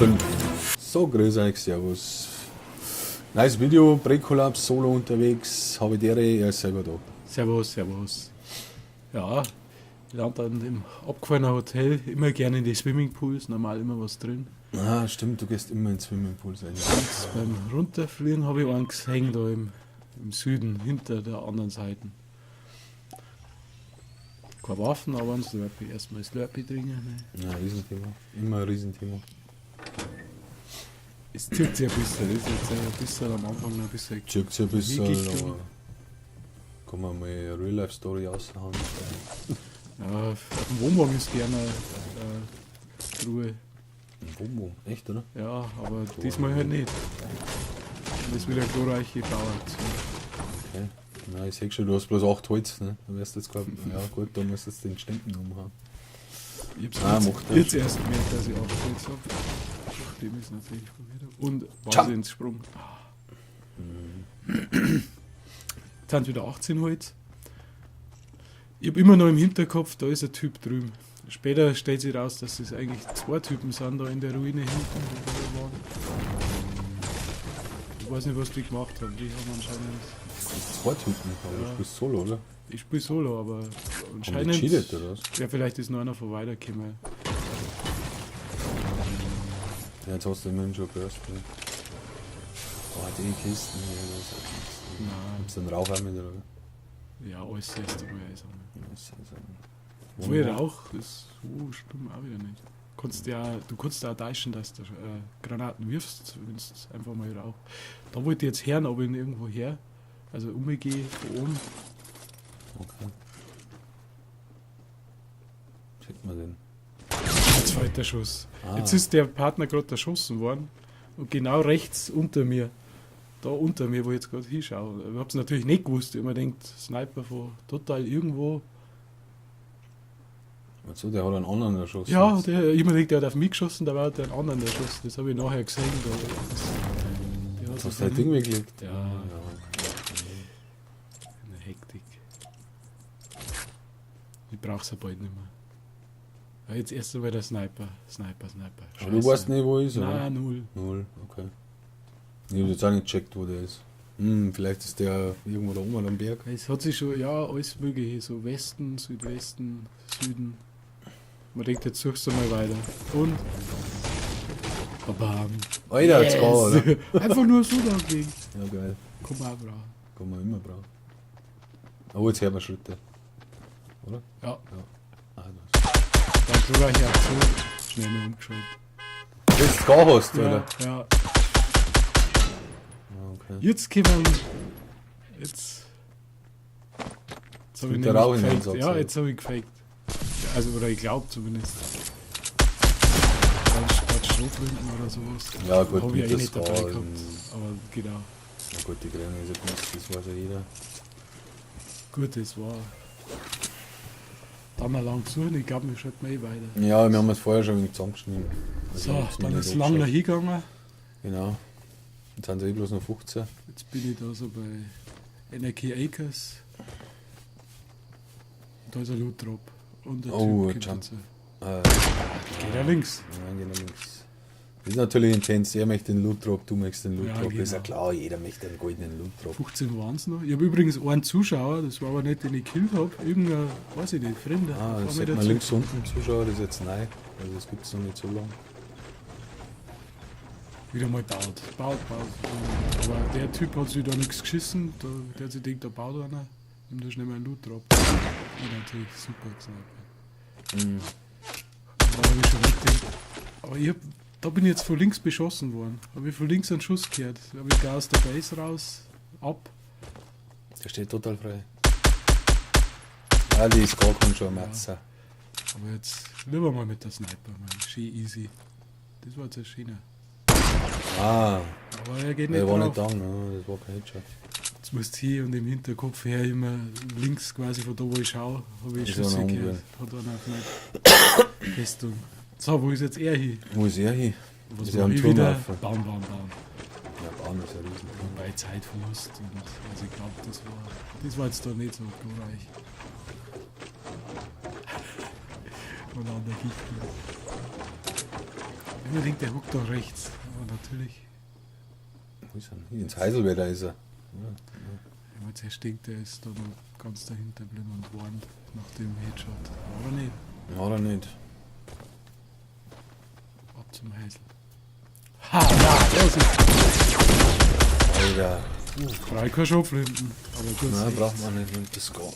5. So, grüß euch, servus. Nice Video, Break-Kollaps, Solo unterwegs, habe die Ehre, er ist selber da. Servus, servus. Ja, ich lande dann im abgefahrenen Hotel, immer gerne in die Swimmingpools, normal immer was drin. Ah, stimmt, du gehst immer ins Swimmingpool. Eigentlich. Und beim Runterfliegen habe ich einen gesehen da im Süden, hinter der anderen Seite. Keine Waffen, aber ein Slurpee. Erstmal Slurpee trinken. Ne? Ja, Riesenthema. Immer ein Riesenthema. Es zirkt sich ein bisschen, das ist jetzt ein bisschen am Anfang noch ein bisschen. Zirkt sich ein bisschen, Wirklich, aber kann man mal eine Real-Life-Story raushauen. Ja, auf dem Wohnwagen ist gerne Truhe. Ein Wohnwagen, echt, oder? Ja, aber diesmal halt nicht. Und das ist wieder eine glorreiche Bauaktion. Okay. Na, ich seh schon, du hast bloß 8 Holz, ne? Da wärst du jetzt grad, ja gut, da musst du jetzt den Ständen umhauen. Ich hab's Ah, jetzt, macht er. jetzt erst gemerkt, dass ich 8 Holz hab. Nachdem ich es natürlich probiert habe. Und Wahnsinnssprung. Jetzt sind wieder 18 Holz. Ich hab immer noch im Hinterkopf, da ist ein Typ drüben. Später stellt sich raus, dass es eigentlich zwei Typen sind da in der Ruine hinten, wo wir waren. Ich weiß nicht, was die gemacht haben. Die haben anscheinend. Zwei Typen, aber du Ja. spielst Solo, oder? Ich spiele Solo, aber Haben die anscheinend. cheatet, oder was? Ja, vielleicht ist noch einer von weitergekommen. Ja, jetzt hast du immerhin schon Burst. Ne? Oh, die Kisten hier, das ist halt nichts. Nein. Gibt's den Rauch auch mit, oder? Ja, alles erst einmal einsammeln. Ja, das ist Voll Rauch ist so schlimm auch wieder nicht. Kannst ja, du kannst ja auch täuschen, dass du Granaten wirfst, wenn es einfach mal Rauch. Da wollte ich jetzt hören, ob ich ihn irgendwo her, also umgehe von oben. Okay. Sieht man den? Zweiter Schuss. Ah. Jetzt ist der Partner gerade erschossen worden und genau rechts unter mir, da unter mir, wo ich jetzt gerade hinschaue. Ich hab's natürlich nicht gewusst. Ich hab mir gedacht, Sniper von total irgendwo. Ach so, der hat einen anderen erschossen. Ja, der, ich hab mir gedacht, der hat auf mich geschossen, dabei hat der einen anderen erschossen. Das habe ich nachher gesehen. Da, das, der hat Jetzt sich hast du dein Ding weggelegt. Ja. Ja, okay. Eine Hektik. Ich brauch's ja bald nicht mehr. Ja, jetzt erst einmal der Sniper. Sniper, Sniper. Aber du weißt nicht, wo er ist, oder? Nein, null. Null, okay. Ich hab jetzt auch nicht gecheckt, wo der ist. Hm, vielleicht ist der irgendwo da oben am Berg. Es hat sich schon, ja, alles mögliche, so Westen, Südwesten, Süden. Man denkt, jetzt suchst du mal weiter. Und. Babam. Alter, jetzt yes. Oder? Einfach nur so da gelegen. Ja, geil. Komm auch brauchen. Kann man immer brauchen. Oh, jetzt hören wir Schritte. Oder? Ja. Ja. Ah, das. Dann glorreiche Aktion. Schnell mal umgeschaltet. Jetzt gar hast, Ja, oder? ja. Ah, okay. Jetzt kommen. Jetzt. Jetzt habe ich Mit der nämlich Rauch in den gefaked. Satz, Ja, oder? jetzt habe ich gefaked. Also, oder ich glaube zumindest. Dann statt Schrotflinten oder sowas. Ja, gut, Habe ich mit ja eh der nicht dabei Ska, gehabt. Aber genau. Na gut, die Grenze ist ja Mist, das weiß ja jeder. Gut, das war. Dann noch lang suchen, ich glaube, wir schalten eh weiter. Ja, wir haben es vorher schon ein wenig zusammengeschnitten. Also, So, ich hab's mir dann nicht ist lang noch angeschaut. hingegangen. Genau. Jetzt sind es eh bloß noch 15. Jetzt bin ich da so bei Anarchy Acres. Und da ist ein Loot Drop. Und der Oh, Typ kommt Jump. dazu. Äh, Geht er links. nein, genau links. Das ist natürlich intens. Er möchte den Loot Drop, du möchtest den Loot Ja, Drop. Ist ja genau. klar, jeder möchte einen goldenen Loot Drop. 15 waren es noch. Ich habe übrigens einen Zuschauer, das war aber nicht, den ich gekillt habe. Irgendein, weiß ich nicht, Fremder. Ah, Kam das mir sieht man dazu. links unten Zuschauer, das ist jetzt neu. Also das gibt es noch nicht so lange. Wieder mal baut. Baut, baut. Aber der Typ hat sich da nichts geschissen. Da, der hat sich gedacht, da baut einer. Nimm da schnell mal einen Loot Drop. Und natürlich super gesnipert. Mhm. Da habe ich schon mitgedacht. Aber ich hab, da bin ich jetzt von links beschossen worden. Habe ich von links einen Schuss gehört. Da habe ich gar aus der Base raus, ab. Der steht total frei. Ah, die ist gar kein schon, Matze. Aber jetzt lieber mal mit der Sniper, man. Schön easy. Das war jetzt ein schöner. Ah, Aber er geht nicht der war drauf. nicht down, ne? Das war kein Headshot. Jetzt musst du hier und im Hinterkopf her immer links quasi von da, wo ich schaue, habe ich Ist Schüsse einer gehört. Hat einer auf meine Festung. So, wo ist jetzt er hin? Wo ist er hin? Was Ist er mach am ich Turm wieder? rauf? Bauen, bauen, bauen. Ja, bauen ist ja riesen. Bei Zeitverlust und also ich glaube, das war jetzt da nicht so glorreich. Und an der Gicht. Immer denkt, der huckt da rechts. Aber natürlich, Wo ist er denn? Ins Heiselwetter ist er. ich meine, zuerst denkt, der ist da noch ganz dahinter geblieben und warnt nach dem Headshot. War er nicht. War er nicht. Ab zum Heisel. Ha, ja, das ist. Alter. Brauche ich keine Schrotflinten. Aber gut. Nein, braucht man nicht. Nimmt das gar.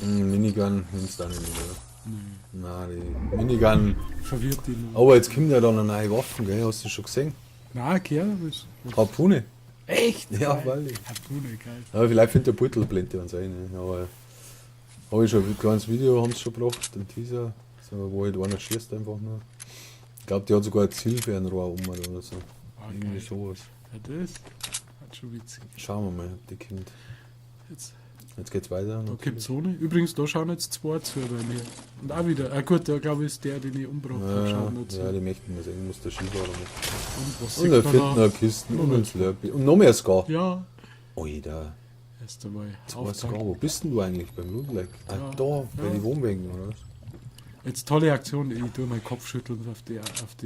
Minigun nimmst du auch nicht mit, oder? Nee, Nein, die Minigun. verwirrt die nur. Aber jetzt kommt ja dann eine neue Waffen, gell? Hast du schon gesehen? Nein, Kerl, was? Harpune. Echt? Ja, Geil. weil ich. Harpune, geil. Aber vielleicht findet der Beutelblende uns ein. Ne? Aber habe ich schon ein kleines Video haben sie schon gebracht, einen Teaser, so, wo halt einer schießt einfach nur. Ich glaube, die hat sogar ein Zielfernrohr um oder so. Ah, Irgendwie geil. sowas. Ja, das hat schon witzig. Schauen wir mal, ob die kommt. Jetzt, Jetzt geht's weiter. da kommt Zone. Übrigens, da schauen jetzt zwei zu bei mir. Und auch wieder. Ah gut, da glaube ich ist der, den ich umgebracht habe, Ja, schaut noch zu. ja, die möchten das sehen, muss der Skifahrer machen. Und was Und sieht der man Fitner da? Kisten und ein Slurpee. Und noch mehr Ska. Ja, Alter, erst einmal. zwei Auftakt. Ska. Wo bist denn du eigentlich beim Ludwig? Ah, Ja. da, bei Ja. den Wohnwegen, oder was? Jetzt tolle Aktion, ich tue meinen Kopf schütteln auf die,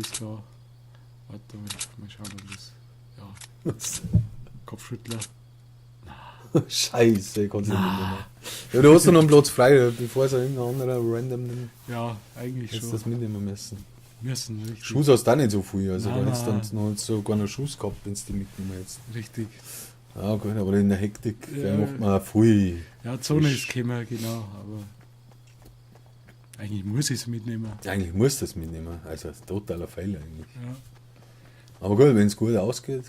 Ska. Warte mal, mal schauen, ob das. Ja, Kopfschüttler. Scheiße, kannst du nicht mitnehmen. Ja, du hast doch noch einen Platz frei, bevor es irgendein anderer random nimmt, Ja, eigentlich hättest schon. du das mitnehmen müssen. Müssen, richtig. Schuss hast du auch nicht so viel, also Nein, da hättest du nein. dann noch sogar noch Schuss gehabt, wenn du die mitgenommen hättest. Richtig. Ja gut, aber in der Hektik Ja. ja. macht man auch viel. Ja, Zone Frisch. ist gekommen, genau, aber eigentlich muss ich es mitnehmen. Eigentlich musst du das mitnehmen, also das ist totaler Fail eigentlich. Ja. Aber gut, wenn es gut ausgeht,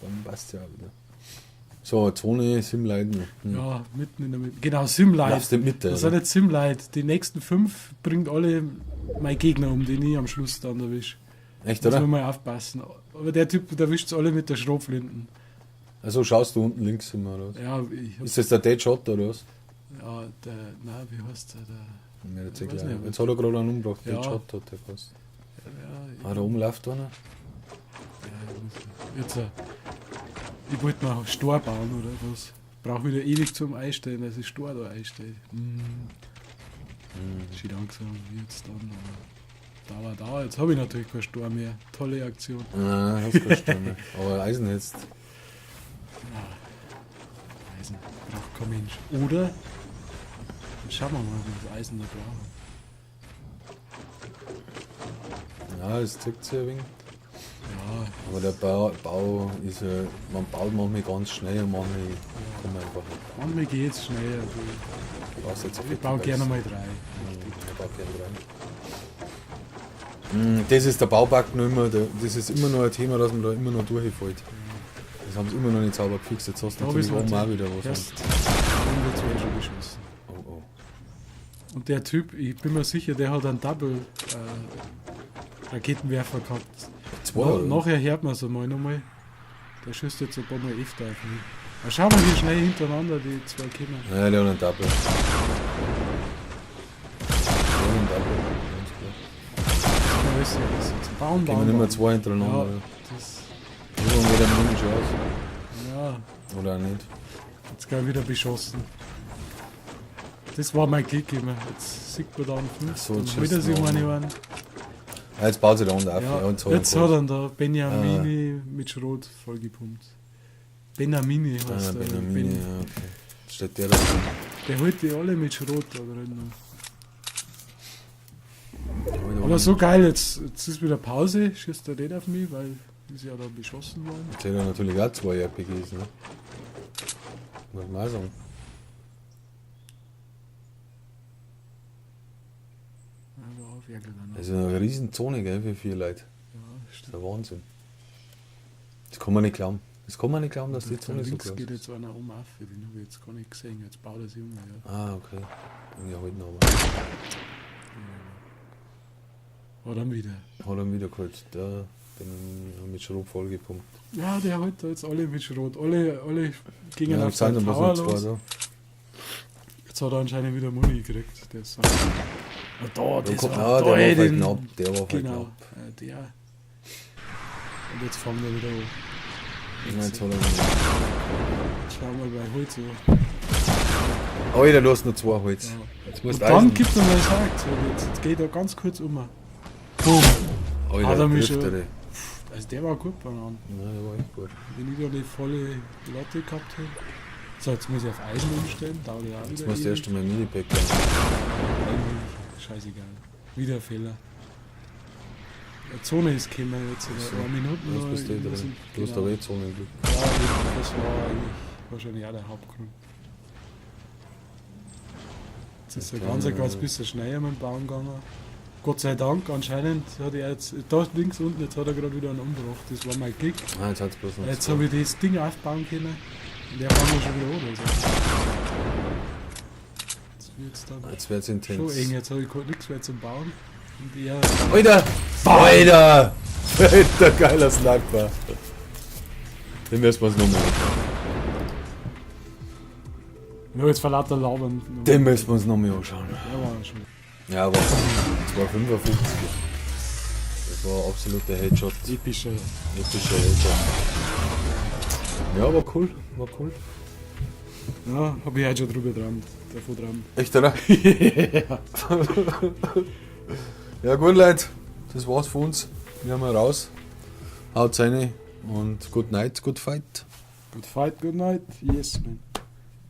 dann passt ja auch wieder. So, Zone, Simleiten. Hm. Ja, mitten in der Mitte. Genau, Simlight. Laufst du in die Mitte, Das oder? sind jetzt Simlight. Die nächsten 5 bringt alle mein Gegner um, den ich am Schluss dann erwische. Echt, Muss oder? man mal aufpassen. Aber der Typ, der erwischt alle mit der Schrotflinten. Also schaust du unten links immer, oder was? Ja, ich hab, Ist das der Dead Shot, oder was? ja, der, na, wie heißt der? Der Ja, jetzt, Ich weiß nicht, aber- jetzt hat er gerade einen umgebracht. Ja. Dead Shot hat der fast. ja, ich, Ah, da oben läuft einer. ja, ich muss, jetzt, ich wollte mir Stor bauen oder was. Brauche wieder ewig zum Einstellen, dass ich Stor da einstelle. Hm. Schön langsam wird's dann, aber dauert auch. Jetzt habe ich natürlich kein Stor mehr. Tolle Aktion. Nein, hast keine Stimme. Aber Eisen jetzt. Eisen braucht kein Mensch. Oder? Dann schauen wir mal, ob wir das Eisen da brauchen. Ja, es zieht sich ein wenig. Ja, Aber der Bau ist ja, man baut manchmal ganz schnell und manchmal kann man einfach nicht. manchmal geht's schnell. Also Du brauchst jetzt ich baue gerne mal 3. Ich baue gerne 3. Das ist der Baubug noch immer, das ist immer noch ein Thema, dass man da immer noch durchfällt. Das haben sie immer noch nicht sauber gefixt. Jetzt hast du Da natürlich hab ich's oben auch wieder was. Erst haben wir zwei schon geschossen. Oh, oh. Und der Typ, ich bin mir sicher, der hat einen Double Raketenwerfer gehabt. Zwei, oder? Nachher hört man es einmal nochmal. Der schießt jetzt ein paar Mal öfter auf mich. Aber schauen wir, wie schnell hintereinander die zwei kommen. Ja, der hat einen Double. Der hat einen Double, ganz klar. Ja, ist ja das jetzt. Bauen, Gehen wir bauen, nicht mehr bauen. zwei hintereinander. Ja, Ja. das, Irgendwann geht der Mini schon aus. ja, Oder auch nicht. jetzt gleich wieder beschossen. Das war mein Glück immer. Jetzt sieht man da einen 5, Ach so, dann jetzt holt er schießt sich er eine auch an. Ah, jetzt baut sich der andere auf. Ja, Ja, und so jetzt hat er da Benjamini Ah. mit Schrot vollgepumpt. Benamini Ah, heißt der. Benjamini, Ben, ja, okay. Jetzt steht der da. der holt die alle mit Schrot da drin. Alter, Aber so geil, jetzt ist wieder Pause, schießt er nicht auf mich, weil ist ja da beschossen worden. Jetzt hat er natürlich auch 2 RPGs, ne? Muss man auch sagen. Ja, war auf Ärger dann. Das ist eine Riesenzone, gell, für 4 Leute. Ja, Das ist stimmt. der Wahnsinn. Das kann man nicht glauben. Das kann man nicht glauben, dass die Da Zone so links groß geht ist. jetzt einer um auf, den habe ich jetzt gar nicht gesehen. Jetzt baut er sich um, ja. Ah, okay. Ja, halt noch, aber. Hat er wieder. Hat er wieder geholt. Da bin ich mit Schrot vollgepumpt. Ja, der holt da jetzt alle mit Schrot. Alle gingen Ja, auf es sind seinen dann bloß Tower noch 2 los. da. Jetzt hat er anscheinend wieder Muni gekriegt. Der ist ah, da, Da das kommt, war, ah, da der war eh halt den- knapp. Der war halt Genau, knapp. der. Und jetzt fangen wir wieder an. Ja, jetzt hat er wieder. Jetzt schauen wir bei Holz an. Alter, du hast noch 2 Holz. Ja. Jetzt musst Und du dann Eisen. gibt er mal Sagt. So, jetzt geht er ganz kurz um. Boom. Alter, Hat er mich trifft schon- er. Also der war gut beieinander. Ja, der war echt gut. Wenn ich da die volle Latte gehabt hätte. So, jetzt muss ich auf Eisen umstellen, dauert ja auch Jetzt wieder musst du ewig. erst einmal Minipack geben. Eigentlich scheißegal. Wieder ein Fehler. Die Zone ist gekommen jetzt, Ach so. oder eine Minute Jetzt noch. bist du eh Ich muss drin. in- Du hast genau. aber eh Zonenglück. Ja, eben, das war eigentlich wahrscheinlich auch der Hauptgrund. Jetzt ist der Okay. ganze kleines bisschen schneller mit dem Baum gegangen. Gott sei Dank, anscheinend hat er jetzt, da links unten, jetzt hat er gerade wieder einen umgebracht. Das war mein Glück. Ah, jetzt hat's bloß noch Jetzt zwei. habe ich das Ding aufbauen können und der fangen wir schon wieder an. Also. Jetzt wird's dann Jetzt wird's intens. schon eng, jetzt habe ich nichts mehr zum Bauen. Und er, Alter! Alter! Alter, geiler Sniper! Den müssen wir uns nochmal anschauen. nur jetzt vor lauter Labern. Den müssen wir uns nochmal anschauen. Der war schon. Ja, aber 2,55. Das war absoluter Headshot. Epischer. Epischer Headshot. Ja, war cool. War cool. Ja, habe ich heute schon drüber geträumt. Davon geträumt. Echt, oder? Ja, gut, Leute. Das war's von uns. Wir haben raus. Haut rein und good night, good fight. Good fight, good night. Yes, man.